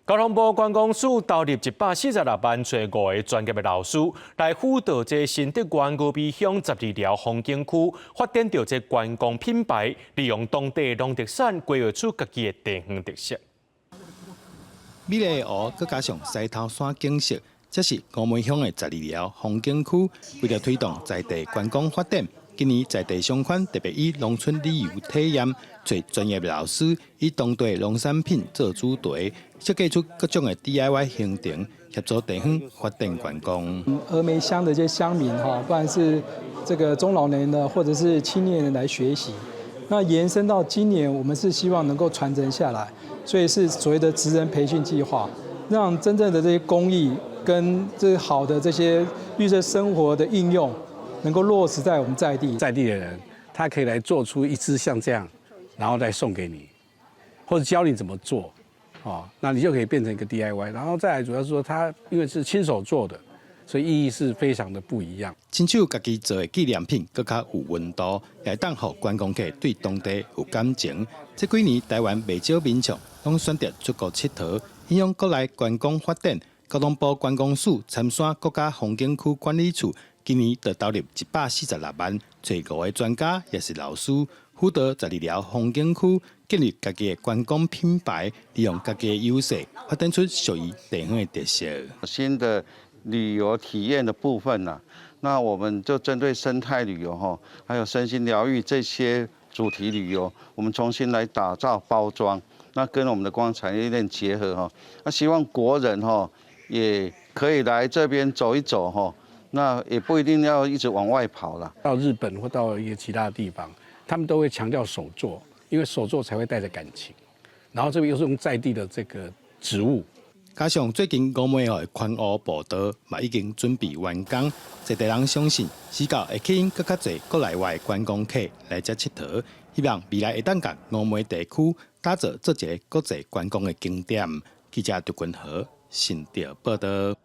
交通部觀光署投入146萬，揣五个專業的老師來輔導這新竹縣峨眉鄉十二寮風景區，發展著這觀光品牌，利用當地農特產，規劃出家己的地方特色。美麗的湖，閣加上獅頭山景色，這是峨眉鄉的十二寮風景區。為著推動在地觀光發展，今年在地商圈特別以農村旅遊體驗，揣專業老師以當地農產品做主題，設計出各種的 DIY 行程，協助地方發展觀光。峨眉鄉的這些鄉民哈，不管是這個中老年的或者是青年人來學習，那延伸到今年，我們是希望能夠傳承下來，所以是所謂的職人培訓計劃，讓真正的這些工藝跟這好的這些綠色生活的應用，能夠落實在我們在地。在地的人，他可以來做出一支像這樣，然後再送給你，或者教你怎麼做，哦，那你就可以變成一個 DIY。然後再來主要是說，他因為是親手做的，所以意義是非常的不一樣。親手家己做的紀念品，閣較有溫度，也會當予觀光客對當地有感情。這幾年台灣袂少民眾攏選擇出國𨑨迌，影響國內觀光發展。交通部觀光署參山國家風景區管理處今年就投入146萬，揣五个專家也是老師，輔導十二寮風景區建立家己的觀光品牌，利用家己的優勢，發展出屬於地方的特色。新的旅遊體驗的部分呢，那我們就針對生態旅遊哈，還有身心療癒這些主題旅遊，我們重新來打造包裝，那跟我們的觀光產業鏈結合哈，那希望國人哈也可以來這邊走一走哈，那也不一定要一直往外跑了。到日本或到一些其他的地方，他們都會強調手作，因為手作才會帶着感情。然後這邊又是用在地的這個植物。加上最近峨眉的環湖步道嘛已經準備完工，在地人相信，時到會吸引閣較濟國內外觀光客來遮𨑨迌，希望未來會當共峨眉地區打造做一个國際觀光的景點。記者杜君和新竹報道。